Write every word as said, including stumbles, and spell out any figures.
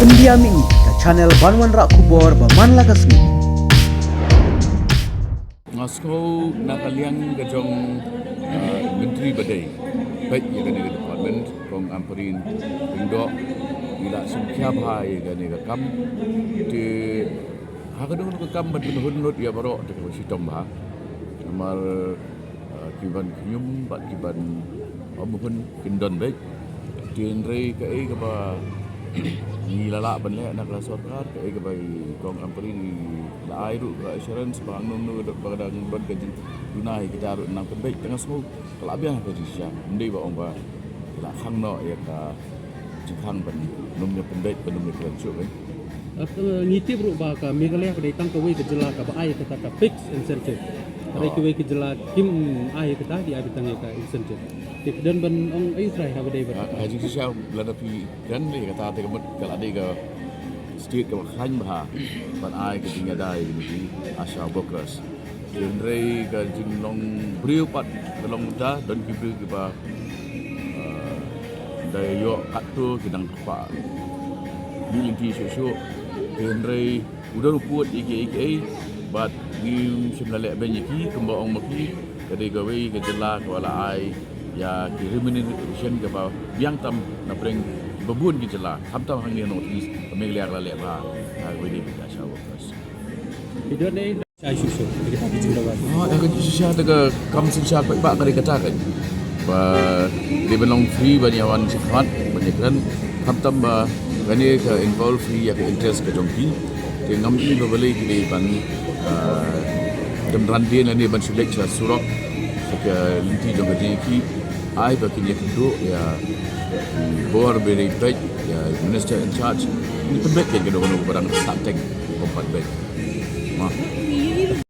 India Mih, ka channel ban wanrah khubor ba man la ka sngi. Nga sngew na ka liang ka jong, ah, Myntri ba dei peit ïa kane ka department, Kong Ampareen Lyngdoh, i la shim khia bha ïa kane ka kam. Te ha ka dong ka kam ban pynhun lut ïa baroh te ka shitom bha. Namar, ah, ki ban khñium bad ki ban ym hun kin don beit. Te hynrei kaei kaba ngi la lah ban leh na ka sorkar, kaei kaba i Kong Ampareen i la ai ruh ka assurance ba hangne hangne ba ka dang don ka jingduna ïa kita ruh nang pynbeit, te nga sngew ka la biang ka jingshisha. Ym dei ba ong ba la khang noh ïa ka jingkhang ban ym ïa pynbeit, ban ym ïa kren shuh, kan. Eh, ngi tip ruh ba ka Meghalaya ka dei tang kawei ka jylla kaba ai kata ka fixed incentive. Hynrei kiwei ki jylla kim ai kata, ki ai tang ïa ka incentive. Te phi don ban ong aïu trai haba dei ba. Ah, ka jingshisha lada phi kren ïa kata te ka mut ka la dei ka state kaba khlaiñ bha ban ai ka jingïada ïa kine ki ASHA workers. Hynrei ka jinglong briew pat ka long mynta, don ki briew kiba, ah, da ïoh katto ki dang kwah mih lynti shuh shuh. Hynrei u don u pud ïa kiei kiei bad ngim shym la leh beiñ ïa ki, kumba ong ma ki, ka dei kawei ka jylla kaba la ai ïa ki remuneration kaba biang tam na pdeng ba bun ki jylla, khamtam hangne ha North East, ka Meghalaya ka la leh bha ha kawei de ki ASHA workers. Ki don ne Shai shuh shuh, kita ki jingdawa. Ah, da ka jingshisha da ka kam synshar paidbah ka dei kata kan. Ba dei ban long free ban ïa wan shakhmat, ban ïa kren. Khamtam ba kane ka involve free ïa ka interest ka jong ki. Te ngam i ba balei ki dei ban, ah, dang ran dien lane ban shu leit sha surok, sha ka lynti jong ka jingïakhih. Ai ba kin ïakynduh ïa bor ba dei peit, ïa minister in charge. Ni pynbeit kan ka dei kano ka dang sah teng, kong pat beit. Ma.